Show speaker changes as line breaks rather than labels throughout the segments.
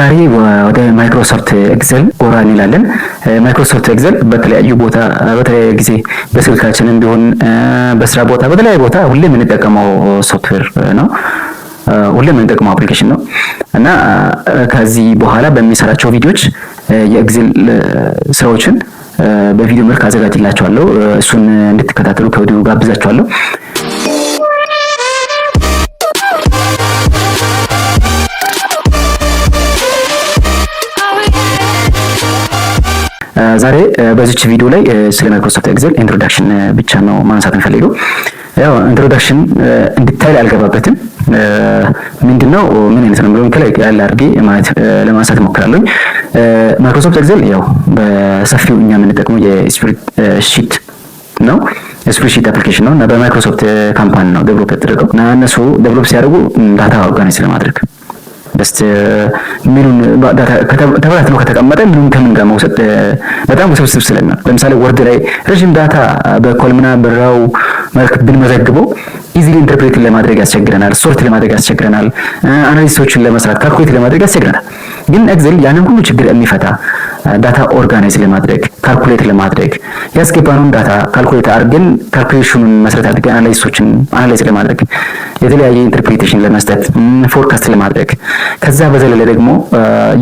ዛሬ ወደ Microsoft Excel ጎራ እንላለን። Microsoft Excel በተለያዩ ቦታ፣ በተለያየ ጊዜ በስልካችንም ቢሆን፣ በስራ ቦታ፣ በተለያየ ቦታ ሁሌ የምንጠቀመው ሶፍትዌር ነው። ሁሌ የምንጠቀመው application ነው እና ከዚህ በኋላ በሚሰራቸው ቪዲዮዎች የ Excel ስራዎችን በቪዲዮ መልክ አዘጋጅላችኋለሁ። እሱን እንድትከታተሉ ከወዲሁ ጋብዛችኋለሁ። ዛሬ በዚች ቪዲዮ ላይ ስለ Microsoft Excel introduction ብቻ ነው ማንሳት እንፈልገው። ያው introduction እንድታይ አልገባበትም። ምንድነው፣ ምን አይነት ነው የሚለውን ከላይ ያለ አድርጌ ማለት ለማንሳት እሞክራለሁ። Microsoft Excel ያው በሰፊው እኛ የምንጠቀመው የ spreadsheet ነው። Spreadsheet application ነው እና በ Microsoft company ነው develop የተደረገው እና እነሱ develop ሲያደርጉ data organize ለማድረግ just ምኑን ተበታትኖ ከተቀመጠ ምኑን ከምን ጋር መውሰድ በጣም ውስብስብ ስለሚሆን፣ ለምሳሌ Word ላይ ረዥም data በ column ና በ row መልክ ብንመዘግበው easily interpret ለማድረግ ያስቸግረናል፣ sort ለማድረግ ያስቸግረናል፣ analysis ኦችን ለመስራት፣ calculate ለማድረግ ያስቸግረናል። ግን Excel ያንን ሁሉ ችግር የሚፈታ፣ data organize ለማድረግ፣ calculate ለማድረግ፣ ያስገባነውን data calculate አድርገን፣ calculation ኑን መሰረት አድርገን analysis ኦችን analyze ለማድረግ፣ የተለያየ interpretation ለመስጠት፣ forecast ለማድረግ፣ ከዛ በዘለለ ደግሞ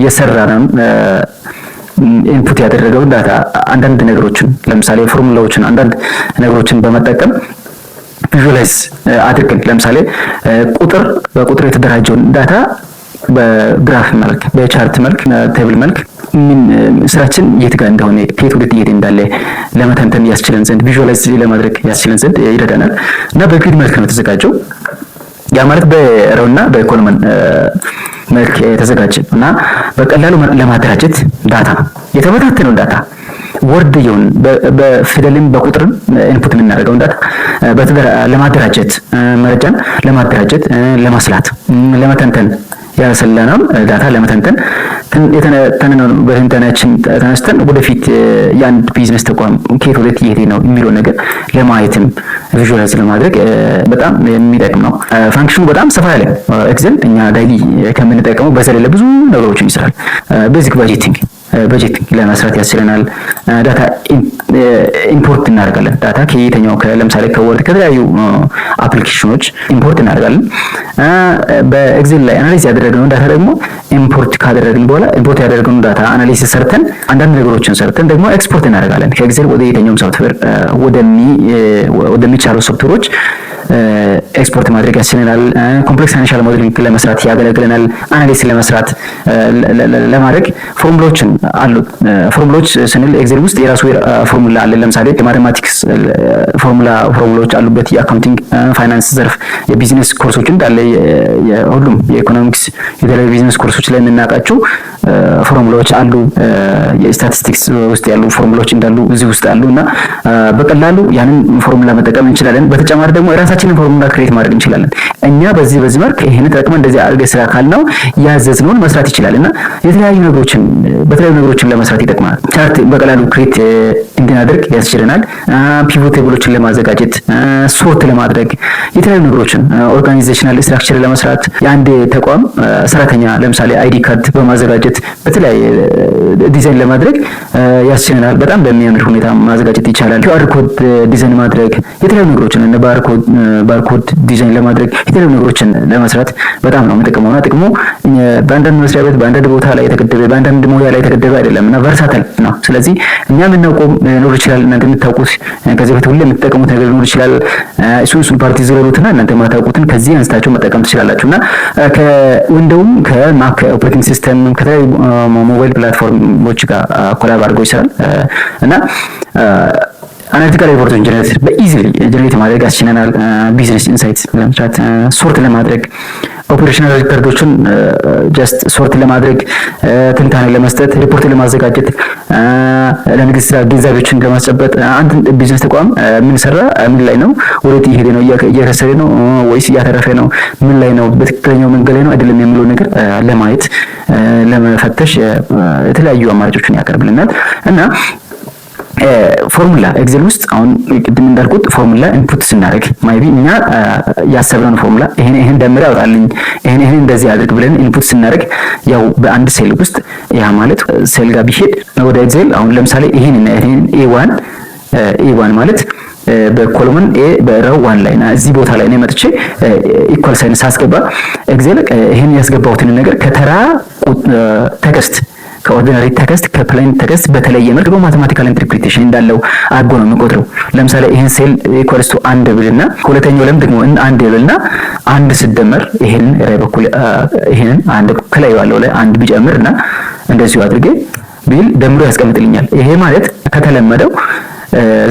የሰራነውን input ያደረገውን data አንዳንድ ነገሮችን፣ ለምሳሌ ፎርሙላዎችን፣ አንዳንድ ነገሮችን በመጠቀም visualize አድርገን፣ ለምሳሌ ቁጥር በቁጥር የተደራጀውን data በ graph መልክ፣ በ chart መልክ፣ table መልክ ምን ስራችን የት ጋር እንደሆነ፣ ከየት ወዴት እየሄደ እንዳለ ለመተንተን ያስችለን ዘንድ፣ visualize ለማድረግ ያስችለን ዘንድ ይረዳናል እና በ grid መልክ ነው የተዘጋጀው። ያ ማለት በ row ና በ column መልክ የተዘጋጀ እና በቀላሉ ለማደራጀት data፣ የተበታተነውን data፣ word ይሁን በፊደልም በቁጥርም input የምናደርገውን data ለማደራጀት፣ መረጃን ለማደራጀት፣ ለማስላት፣ ለመተንተን፣ ያሰላነውን data ለመተንተን፣ የተነተነውን በትንተናችን ተነስተን ወደፊት የአንድ ቢዝነስ ተቋም ከየት ወዴት እየሄደ ነው የሚለው ነገር ለማየትም visualize ለማድረግ በጣም የሚጠቅም ነው። Function ኑ በጣም ሰፋ ያለ፣ Excel እኛ daily ከምንጠቀመው በዘለለ ብዙ ነገሮችን ይሰራል። Basic budgeting፣ በጀት ለመስራት ያስችለናል። Data import እናደርጋለን። Data ከየትኛው፣ ለምሳሌ ከ Word፣ ከተለያዩ application ኖች import እናደርጋለን። በ Excel ላይ analyze ያደረግነውን data ደግሞ import ካደረግን በኋላ፣ import ያደረግነውን data analysis ሰርተን፣ አንዳንድ ነገሮችን ሰርተን ደግሞ ኤክስፖርት እናደርጋለን። ከ Excel ወደ የትኛውም ሶፍትዌር፣ ወደሚቻሉ software ኦች ኤክስፖርት ማድረግ ያስችለናል። Complex financial modeling ለመስራት ያገለግለናል። Analysis ለመስራት፣ ለማድረግ ፎርሙላዎችን አሉ። ፎርሙላዎች ስንል Excel ውስጥ የራሱ ፎርሙላ አለ። ለምሳሌ የ mathematics ፎርሙላዎች አሉበት። የ accounting finance ዘርፍ፣ የቢዝነስ ኮርሶች እንዳለ፣ ሁሉም የኢኮኖሚክስ፣ የተለያዩ ቢዝነስ ኮርሶች ላይ የምናውቃቸው ፎርሙላዎች አሉ። የስታቲስቲክስ ውስጥ ያሉ ፎርሙላዎች እንዳሉ እዚህ ውስጥ አሉ እና በቀላሉ ያንን ፎርሙላ መጠቀም እንችላለን። በተጨማሪ ደግሞ የራሳችንን formula create ማድረግ እንችላለን። እኛ በዚህ በዚህ መልክ ይሄንን ተጠቅመን እንደዚህ አድርገህ ስራ ካልነው ያዘዝነውን መስራት ይችላል እና የተለያዩ ነገሮችን፣ በተለያዩ ነገሮችን ለመስራት ይጠቅማል። Chart በቀላሉ create እንድናደርግ ያስችለናል። Pivot table ኦችን ለማዘጋጀት፣ sort ለማድረግ፣ የተለያዩ ነገሮችን organizational structure ለመስራት፣ የአንድ ተቋም ሰራተኛ ለምሳሌ ID card በማዘጋጀት በተለያየ ዲዛይን ለማድረግ ያስችለናል። በጣም በሚያምር ሁኔታ ማዘጋጀት ይቻላል። QR code design ማድረግ፣ የተለያዩ ነገሮችን እንደ barcode design ለማድረግ፣ የተለያዩ ነገሮችን ለመስራት በጣም ነው የምጠቀመው እና ጥቅሙ በአንዳንድ መስሪያ ቤት፣ በአንዳንድ ቦታ ላይ የተገደበ፣ በአንዳንድ ሙያ ላይ የተገደበ አይደለም እና versatile ነው። ስለዚህ እኛ የምናውቀው ሊኖር ይችላል። እናንተ የምታውቁት፣ ከዚህ በፊት ሁሌ የምትጠቀሙት ነገር ሊኖር ይችላል። እሱን part ዝለሉትና እናንተ የማታውቁትን ከዚህ አንስታችሁ መጠቀም ትችላላችሁ እና ከ Windows ም ከ Mac operating system ከተለያዩ mobile platform ኦች ጋር collab አድርጎ ይሰራል እና analytical ሪፖርቶችን generate በ easily generate ማድረግ ያስችለናል። Business insight ለመስራት፣ sort ለማድረግ፣ operational record ኦችን just sort ለማድረግ፣ ትንታኔ ለመስጠት፣ ሪፖርት ለማዘጋጀት፣ ለንግድ ስራ ግንዛቤዎችን ለማስጨበጥ፣ አንድ ቢዝነስ ተቋም ምን ሰራ፣ ምን ላይ ነው፣ ወዴት እየሄደ ነው፣ እየከሰረ ነው ወይስ እያተረፈ ነው፣ ምን ላይ ነው፣ በትክክለኛው መንገድ ላይ ነው አይደለም የሚለው ነገር ለማየት፣ ለመፈተሽ የተለያዩ አማራጮችን ያቀርብልናል እና Formula Excel ውስጥ አሁን ቅድም እንዳልኩት formula input ስናደርግ maybe እኛ ያሰብነውን ፎርሙላ ይሄን ይሄን ደምር ያውጣልኝ፣ ይሄን ይሄን እንደዚህ አድርግ ብለን input ስናደርግ ያው በአንድ ሴል ውስጥ፣ ያ ማለት ሴል ጋር ቢሄድ ወደ Excel አሁን ለምሳሌ ይሄን እና ይሄን A1፣ A1 ማለት በ column A በ row one ላይ እዚህ ቦታ ላይ ነው መጥቼ equal sign ሳስገባ Excel ይሄን ያስገባሁትን ነገር ከተራ text፣ ከ ordinary text፣ ከ plain text በተለየ መልክ በ mathematical interpretation እንዳለው አድርጎ ነው የሚቆጥረው። ለምሳሌ ይሄን cell equals to አንድ ብልና ሁለተኛው ላይም ደግሞ አንድ ብልና አንድ ስደመር ይሄንን ራይ በኩል ይሄንን አንድ ከላይ ያለው ላይ አንድ ቢጨምርና እንደዚሁ አድርጌ ቢል ደምሮ ያስቀምጥልኛል። ይሄ ማለት ከተለመደው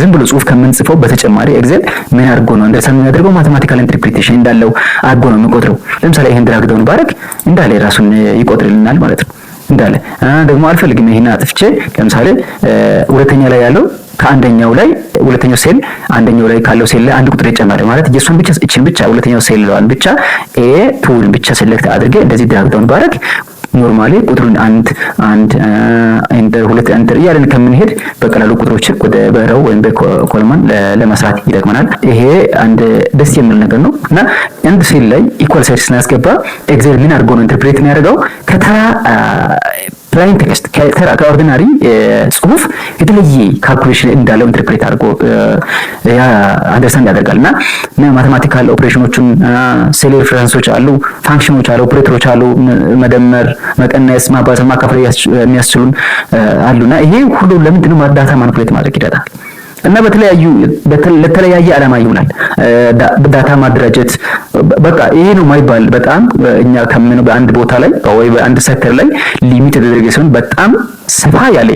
ዝም ብሎ ጽሁፍ ከምንጽፈው በተጨማሪ Excel ምን አድርጎ ነው እንደዛ የሚያደርገው? Mathematical interpretation እንዳለው አድርጎ ነው የሚቆጥረው። ለምሳሌ ይሄን drag down ባረግ እንዳለ ራሱን ይቆጥርልናል ማለት ነው። እንዳለ ደግሞ አልፈልግም፣ ይሄን አጥፍቼ ለምሳሌ ሁለተኛ ላይ ያለው ከአንደኛው ላይ፣ ሁለተኛው ሴል አንደኛው ላይ ካለው ሴል ላይ አንድ ቁጥር የጨመረ ማለት የሱን ብቻ፣ እችን ብቻ፣ ሁለተኛው ሴል ለዋን ብቻ A2 ን ብቻ select አድርጌ እንደዚህ drag down ባረግ normally ቁጥሩን አንድ አንድ enter ሁለት enter እያለን ከምንሄድ በቀላሉ ቁጥሮችን ወደ በ row ወይም በ column ለመስራት ይጠቅመናል። ይሄ አንድ ደስ የሚል ነገር ነው። እና አንድ ሴል ላይ equal sign ስናስገባ Excel ምን አድርጎ ነው interpret የሚያደርገው? ከተራ plain text፣ ከ ordinary ጽሁፍ የተለየ calculation እንዳለው interpret አድርጎ ያ understand ያደርጋል። እና mathematical operation ኖቹን፣ cell reference ኦች አሉ፣ function ኖች አሉ፣ ኦፕሬተሮች አሉ፣ መደመር፣ መቀነስ፣ ማባዛት፣ ማካፈል የሚያስችሉን አሉና ይሄ ሁሉ ለምንድን ነው? Data manipulate ማድረግ ይረዳል። እና በተለያዩ ለተለያየ ዓላማ ይውላል። Data ማደራጀት በቃ ይሄ ነው የማይባል፣ በጣም እኛ ከምነው በአንድ ቦታ ላይ ወይ በአንድ ሴክተር ላይ limit የተደረገ ሲሆን በጣም ሰፋ ያለ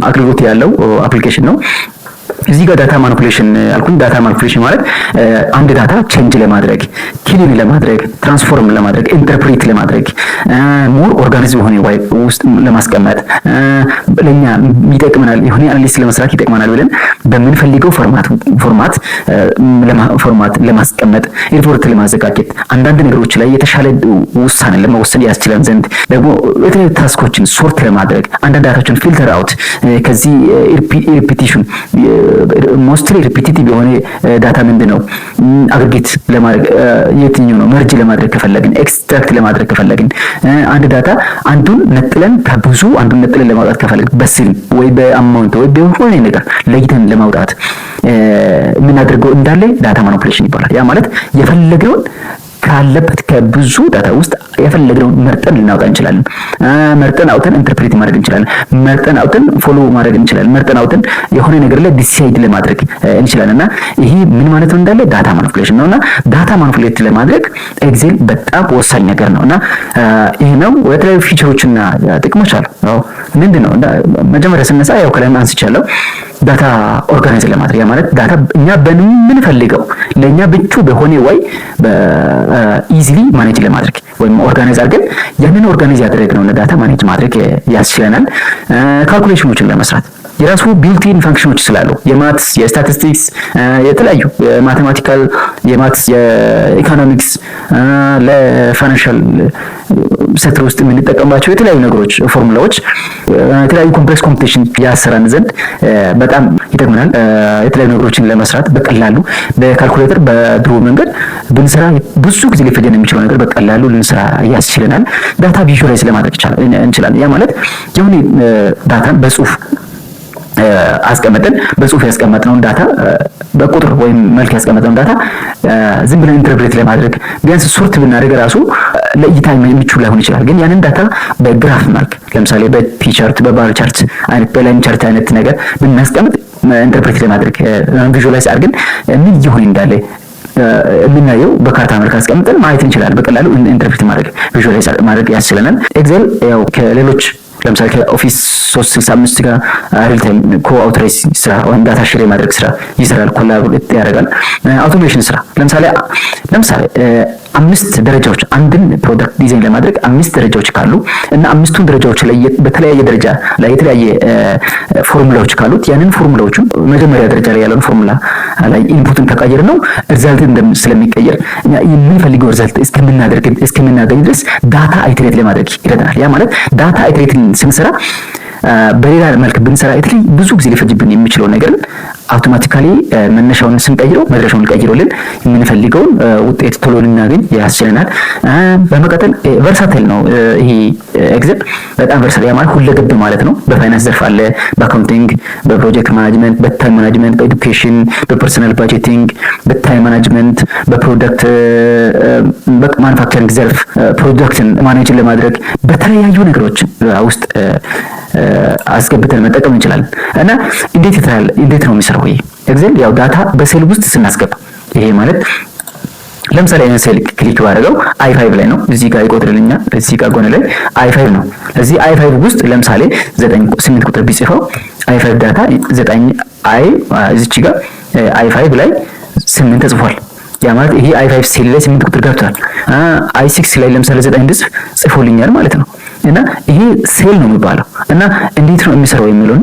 አገልግሎት ያለው application ነው። እዚህ ጋር data manipulation አልኩኝ። Data manipulation ማለት አንድ data change ለማድረግ፣ clean ለማድረግ፣ transform ለማድረግ፣ interpret ለማድረግ፣ more organize በሆነ ውስጥ ለማስቀመጥ፣ ለኛ ይጠቅመናል፣ የሆነ analysis ለመስራት ይጠቅመናል ብለን በምንፈልገው format ለማስቀመጥ፣ ሪፖርት ለማዘጋጀት፣ አንዳንድ ነገሮች ላይ የተሻለ ውሳኔ ለመወሰን ያስችለን ዘንድ ደግሞ የተለያዩ task ኦችን sort ለማድረግ፣ አንዳንድ data ዎችን filter out ከዚህ repetition፣ mostly repetitive የሆነ data ምንድን ነው፣ aggregate ለማድረግ የትኛው ነው፣ merge ለማድረግ ከፈለግን፣ extract ለማድረግ ከፈለግን፣ አንድ data አንዱን ነጥለን ከብዙ አንዱን ነጥለን ለማውጣት ከፈለግን፣ በስም ወይ በ amount ወይ በሆነ ነገር ለይተን ለማውጣት የምናደርገው እንዳለ data manipulation ይባላል። ያ ማለት የፈለግነውን ካለበት ከብዙ data ውስጥ የፈለግነውን መርጠን ልናወጣ እንችላለን። መርጠን አውጥተን interpret ማድረግ እንችላለን። መርጠን አውጥተን follow ማድረግ እንችላለን። መርጠን አውጥተን የሆነ ነገር ላይ decide ለማድረግ እንችላለን። እና ይሄ ምን ማለት ነው? እንዳለ data manipulation ነው። እና data manipulate ለማድረግ Excel በጣም ወሳኝ ነገር ነው። እና ይሄ ነው። የተለያዩ feature ኦች እና ጥቅሞች አሉ። ምንድን ነው? መጀመሪያ ስነሳ ያው ከላይ አንስቻለሁ። Data organize ለማድረግ፣ ያ ማለት data እኛ በምንፈልገው ለእኛ ምቹ በሆነ way easily manage ለማድረግ ወይም organize አድርገን ያንን organize ያደረግነውን data manage ማድረግ ያስችለናል። Calculation ኖችን ለመስራት የራሱ built-in function ኖች ስላሉ የ maths፣ የ statistics፣ የተለያዩ የ mathematical፣ የ maths፣ የ economics፣ ለ financial sector ውስጥ የምንጠቀምባቸው የተለያዩ ነገሮች፣ ፎርሙላዎች፣ የተለያዩ complex computation ያሰራን ዘንድ በጣም ይጠቅመናል። የተለያዩ ነገሮችን ለመስራት በቀላሉ በካልኩሌተር በድሮ መንገድ ብንሰራ ብዙ ጊዜ ሊፈጀን የሚችለው ነገር በቀላሉ ልንሰራ ያስችለናል። Data visualize ለማድረግ እንችላለን። ያ ማለት የሆነ data ን በጽሁፍ አስቀመጥን፣ በጽሁፍ ያስቀመጥነውን data፣ በቁጥር ወይም መልክ ያስቀመጥነውን data ዝም ብለን interpret ለማድረግ ቢያንስ sort ብናደርግ ራሱ ለእይታ ምቹ ላይሆን ይችላል። ግን ያንን data በ graph መልክ ለምሳሌ በ pie chart፣ በ bar chart አይነት፣ በ line chart አይነት ነገር ብናስቀምጥ interpret ለማድረግ visualize አድርገን ምን እየሆነ እንዳለ የምናየው በካርታ መልክ አስቀምጠን ማየት እንችላለን። በቀላሉ interpret ማድረግ፣ visualize ማድረግ ያስችለናል። Excel ያው ከሌሎች ለምሳሌ ከ Office 365 ጋር real time co-authorize ስራ ወይም data share የማድረግ ስራ ይሰራል፣ collaborate ያደርጋል። Automation ስራ ለምሳሌ አምስት ደረጃዎች፣ አንድን product design ለማድረግ አምስት ደረጃዎች ካሉ እና አምስቱን ደረጃዎች ላይ በተለያየ ደረጃ ላይ የተለያየ ፎርሙላዎች ካሉት ያንን ፎርሙላዎቹን መጀመሪያ ደረጃ ላይ ያለውን ፎርሙላ ላይ input ን ከቀየርነው result ስለሚቀየር እኛ የምንፈልገው result እስከምናገኝ ድረስ data iterate ለማድረግ ይረዳናል። ያ ማለት data iterate ን ስንሰራ በሌላ መልክ ብንሰራ የተለይ ብዙ ጊዜ ሊፈጅብን የሚችለው ነገር automatically መነሻውን ስንቀይረው መድረሻውን ቀይሮልን የምንፈልገውን ውጤት ቶሎ ልናገኝ ያስችለናል። በመቀጠል versatile ነው ይሄ Excel፣ በጣም versatile ማለት ሁለገብ ማለት ነው። በፋይናንስ ዘርፍ አለ፣ በ accounting፣ በ project management፣ በ time management፣ በ education፣ በ personal budgeting፣ በ time management፣ በ product manufacturing ዘርፍ product ን manage ለማድረግ በተለያዩ ነገሮች ውስጥ አስገብተን መጠቀም እንችላለን። እና እንዴት ይታያል? እንዴት ነው የሚሰራው ይሄ Excel? ያው data በ cell ውስጥ ስናስገባ፣ ይሄ ማለት ለምሳሌ ይሄን cell click ባደረገው I5 ላይ ነው። እዚህ ጋር ይቆጥርልኛል። እዚህ ጋር ጎን ላይ I5 ነው። እዚህ I5 ውስጥ ለምሳሌ 9 8 ቁጥር ቢጽፈው I5 data 9 I እዚች ጋር I5 ላይ 8 ተጽፏል። ያ ማለት ይሄ I5 ሴል ላይ 8 ቁጥር ገብቷል። I6 ላይ ለምሳሌ 9 ድጽፍ ጽፎልኛል ማለት ነው። እና ይሄ ሴል ነው የሚባለው። እና እንዴት ነው የሚሰራው የሚለውን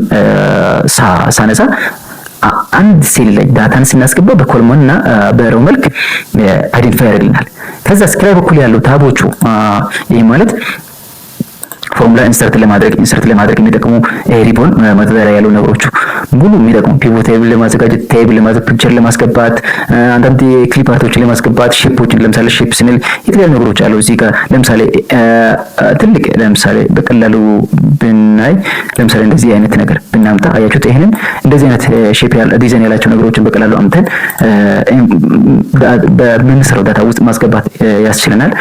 ሳነሳ አንድ ሴል ላይ data ን ስናስገባ በ column እና በ row መልክ identify ያደርግልናል። ከዛ ከላይ በኩል ያለው tab ኦቹ፣ ይሄ ማለት ፎርሙላ insert ለማድረግ የሚጠቅሙ ሪቦን መተዳደሪያ ያሉ ነገሮቹ ሙሉ የሚጠቅሙ pivot table ለማዘጋጀት፣ table ለማዘጋጀት፣ picture ለማስገባት፣ አንዳንድ clip art ኦችን ለማስገባት፣ shape ኦችን፣ ለምሳሌ shape ስንል የተለያዩ ነገሮች አሉ። እዚህ ጋር ለምሳሌ ትልቅ ለምሳሌ በቀላሉ ብናይ ለምሳሌ እንደዚህ አይነት ነገር ብናምጣ፣ አያችሁት? ይሄንን እንደዚህ አይነት shape ያለ ዲዛይን ያላቸው ነገሮችን በቀላሉ አምጥተን በምንሰራው data ውስጥ ማስገባት ያስችለናል።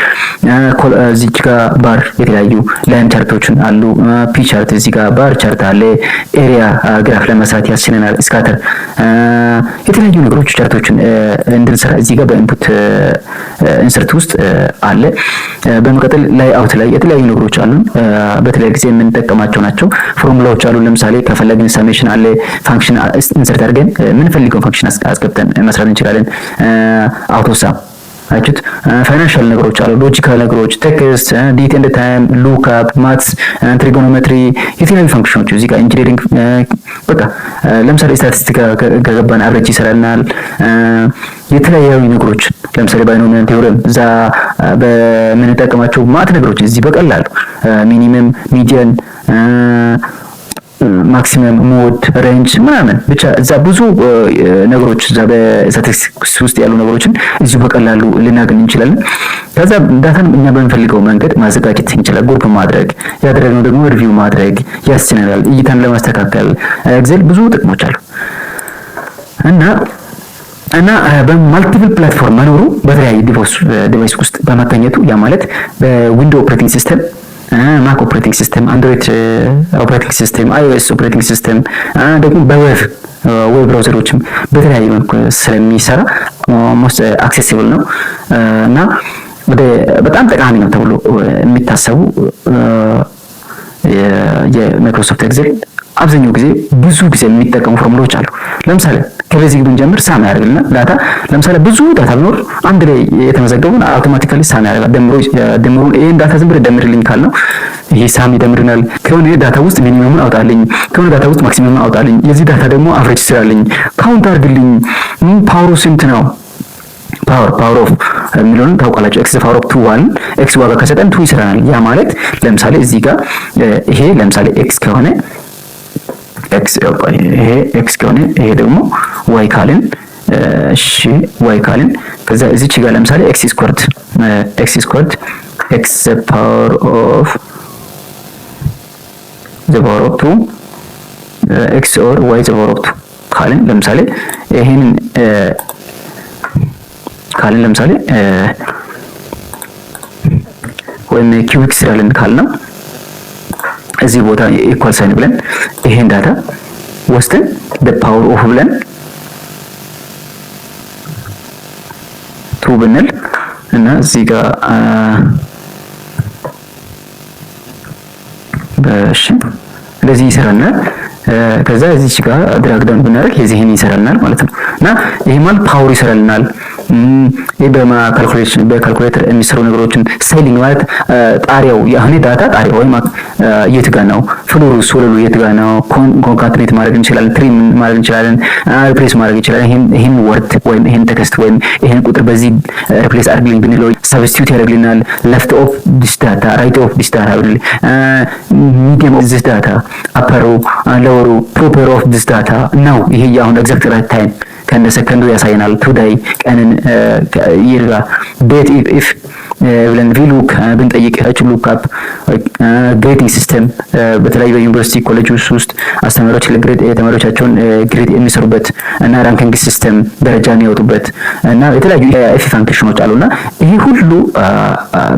እዚህ ጋር ባር የተለያዩ line chart ኦችን አሉ። Pie chart፣ እዚህ ጋር bar chart አለ። Area graph ለመስራት ያስችለናል። Scatter፣ የተለያዩ ነገሮች chart ኦችን እንድንሰራ እዚህ ጋር በ input insert ውስጥ አለ። በመቀጠል layout ላይ የተለያዩ ነገሮች አሉ። በተለያየ ጊዜ የምንጠቀማቸው ናቸው። ፎርሙላዎች አሉ። ለምሳሌ ከፈለግን summation አለ። Function insert አድርገን የምንፈልገውን function አስገብተን መስራት እንችላለን። AutoSum አያችሁት። Financial ነገሮች አሉ፣ logical ነገሮች፣ text፣ date and time፣ lookup፣ maths፣ trigonometry፣ የተለያዩ function ኦች እዚህ ጋር engineering፣ በቃ ለምሳሌ statistic ከገባን average ይሰራልናል። የተለያዩ ነገሮች ለምሳሌ binomial theorem እዛ በምንጠቀማቸው math ነገሮች እዚህ በቀላሉ minimum፣ median፣ maximum፣ mode፣ range ምናምን ብቻ እዛ ብዙ ነገሮች እዛ በስታቲስቲክስ ውስጥ ያሉ ነገሮችን እዚሁ በቀላሉ ልናገኝ እንችላለን። ከዛ data ን እኛ በምንፈልገው መንገድ ማዘጋጀት እንችላለን። Group ማድረግ፣ ያደረግነው ደግሞ review ማድረግ ያስችለናል። እይታን ለማስተካከል Excel ብዙ ጥቅሞች አሉ። እና በ multiple platform መኖሩ፣ በተለያየ device ውስጥ በመገኘቱ፣ ያ ማለት በ Window operating system፣ Mac operating system፣ Android operating system፣ iOS operating system፣ ደግሞ በ web browser ኦችም በተለያየ መልኩ ስለሚሰራ most accessible ነው እና ወደ በጣም ጠቃሚ ነው ተብሎ የሚታሰቡ የ Microsoft Excel አብዛኛው ጊዜ ብዙ ጊዜ የሚጠቀሙ ፎርሙላዎች አሉ። ለምሳሌ ከ basic ብንጀምር sum ያደርግልናል። Data ለምሳሌ ብዙ data ቢኖር አንድ ላይ የተመዘገቡን automatically sum ያደርጋል። ደምሮ ደምሩን ይሄን data ዝም ብለህ ደምርልኝ ካልነው ይሄ sum ይደምርናል። ከሆነ data ውስጥ minimum ኡን አውጣልኝ፣ ከሆነ data ውስጥ maximum ኡን አውጣልኝ፣ የዚህ data ደግሞ average ስራልኝ፣ count አድርግልኝ፣ power ኡ ስንት ነው፣ power of የሚለውን ታውቃላችሁ። X power of two one x ዋጋ ከሰጠን two ይሰራናል። ያ ማለት ለምሳሌ እዚህ ጋር ይሄ ለምሳሌ x ከሆነ x ይሄ x ከሆነ ይሄ ደግሞ y ካልን፣ እሺ y ካልን፣ ከዛ እዚች ጋር ለምሳሌ x squared x the power of two x or y the power of two ካልን፣ ለምሳሌ ይሄንን ካልን፣ ለምሳሌ ወይም cubic ስራልን ካልነው እዚህ ቦታ equal sign ብለን ይሄን data ወስደን the power of ብለን two ብንል እና እዚህ ጋር በእሺ እንደዚህ ይሰራልናል። ከዛ እዚች ጋር drag down ብናደርግ የዚህን ይሰራልናል ማለት ነው። እና ይሄ ማለት power ይሰራልናል። ይሄ በ calculation በ calculator የሚሰሩ ነገሮችን ceiling ማለት ጣሪያው የሆነ data ጣሪያው ወይም የት ጋ ነው፣ floor ኡ ወለሉ የት ጋ ነው፣ concatenate ማድረግ እንችላለን፣ trim ማድረግ እንችላለን፣ replace ማድረግ እንችላለን። ይሄን word ወይም ይሄን text ወይም ይሄን ቁጥር በዚህ replace አድርግልኝ ብንለው substitute ያደርግልናል። Left of this data፣ right of this data፣ medium of this data፣ upper ኡ፣ lower ኡ፣ proper of this data ነው። ይሄ አሁን exact right time ከነ ሰከንዱ ያሳየናል። Today ቀንን ይርጋ date if ብለን VLOOK ብንጠይቅ HLOOKUP፣ grading system በተለያዩ በዩኒቨርሲቲ ኮሌጆች ውስጥ አስተማሪዎች ለ grade ተማሪዎቻቸውን grade የሚሰሩበት እና ranking system ደረጃ የሚያወጡበት እና የተለያዩ if function ኖች አሉና ይሄ ሁሉ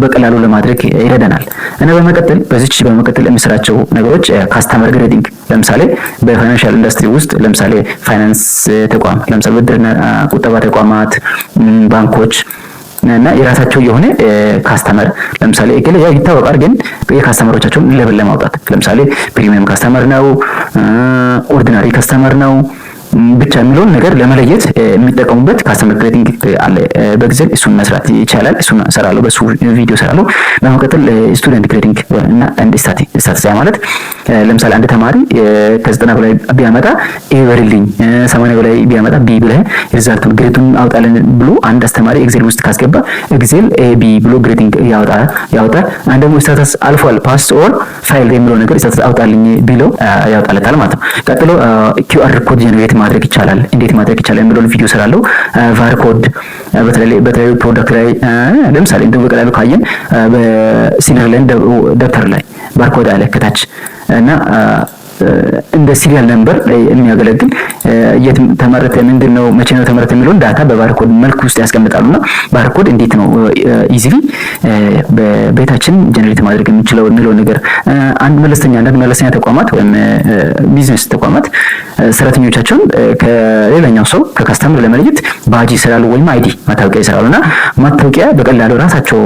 በቀላሉ ለማድረግ ይረዳናል። እና በመቀጠል በዚች በመቀጠል የሚሰራቸው ነገሮች customer grading፣ ለምሳሌ በ financial industry ውስጥ፣ ለምሳሌ ፋይናንስ ተቋም፣ ለምሳሌ ብድርና ቁጠባ ተቋማት፣ ባንኮች እና የራሳቸው የሆነ customer ለምሳሌ እገሌ ያው ይታወቃል፣ ግን የ customer ኦቻቸውን level ለማውጣት ለምሳሌ premium customer ነው፣ ordinary customer ነው ብቻ የሚለውን ነገር ለመለየት የሚጠቀሙበት customer grading አለ በ Excel። እሱን መስራት ይቻላል። እሱን እሰራለሁ፣ በሱ ቪዲዮ እሰራለሁ። በመቀጠል student grading እና አንድ status ማለት ለምሳሌ አንድ ተማሪ ከ90 በላይ ቢያመጣ A በልልኝ፣ 80 በላይ ቢያመጣ B ብለህ result ኡን grade ኡን አውጣልን ብሎ አንድ አስተማሪ Excel ውስጥ ካስገባ Excel A B ብሎ grading ያወጣል። አንድ ደግሞ status አልፏል፣ pass or fail የሚለው ነገር status አውጣልኝ ቢለው ያወጣለታል ማለት ነው። ቀጥሎ QR code generate ማድረግ ይቻላል፣ እንዴት ማድረግ ይቻላል የሚለውን ቪዲዮ ስላለው barcode በተለይ በተለያዩ product ላይ፣ ለምሳሌ እንደው በቀላሉ ካየን በሲነር ደብተር ላይ barcode አለ ከታች እና እንደ serial number የሚያገለግል የት ተመረተ፣ ምንድን ነው፣ መቼ ነው ተመረተ የሚለውን data በ barcode መልክ ውስጥ ያስቀምጣሉና barcode እንዴት ነው easily በቤታችን generate ማድረግ የምንችለው የሚለው ነገር፣ አንድ መለስተኛ አንዳንድ መለስተኛ ተቋማት ወይም ቢዝነስ ተቋማት ሰራተኞቻቸውን ከሌላኛው ሰው ከ customer ለመለየት ባጅ ይሰራሉ ወይም ID መታወቂያ ይሰራሉ። እና መታወቂያ በቀላሉ ራሳቸው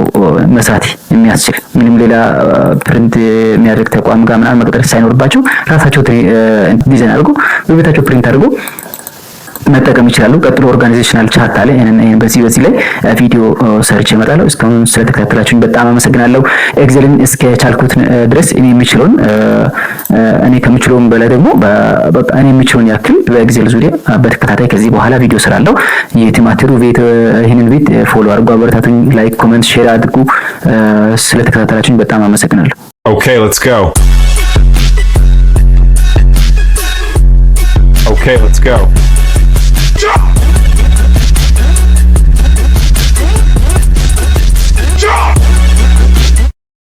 መስራት የሚያስችል፣ ምንም ሌላ print የሚያደርግ ተቋም ጋር ምናምን መቅጠር ሳይኖርባቸው ራሳቸው ዲዛይን አድርጎ በቤታቸው print አድርጎ መጠቀም ይችላሉ። ቀጥሎ organizational chart አለ። ይሄንን በዚህ ላይ ቪዲዮ ሰርቼ እመጣለሁ። እስካሁን ስለተከታተላችሁኝ በጣም አመሰግናለሁ። Excel ን እስከ ቻልኩት ድረስ እኔ የምችለውን፣ እኔ ከምችለውም በላይ ደግሞ በቃ እኔ የምችለውን ያክል በ Excel ዙሪያ በተከታታይ ከዚህ በኋላ ቪዲዮ ስራለሁ። የቲማቲሩ ቤት ይህንን ቤት follow አድርጉ፣ አበረታቱኝ። Like፣ comment፣ share አድርጉ። ስለተከታተላችሁኝ በጣም አመሰግናለሁ።
Okay, let's go. Okay, let's go.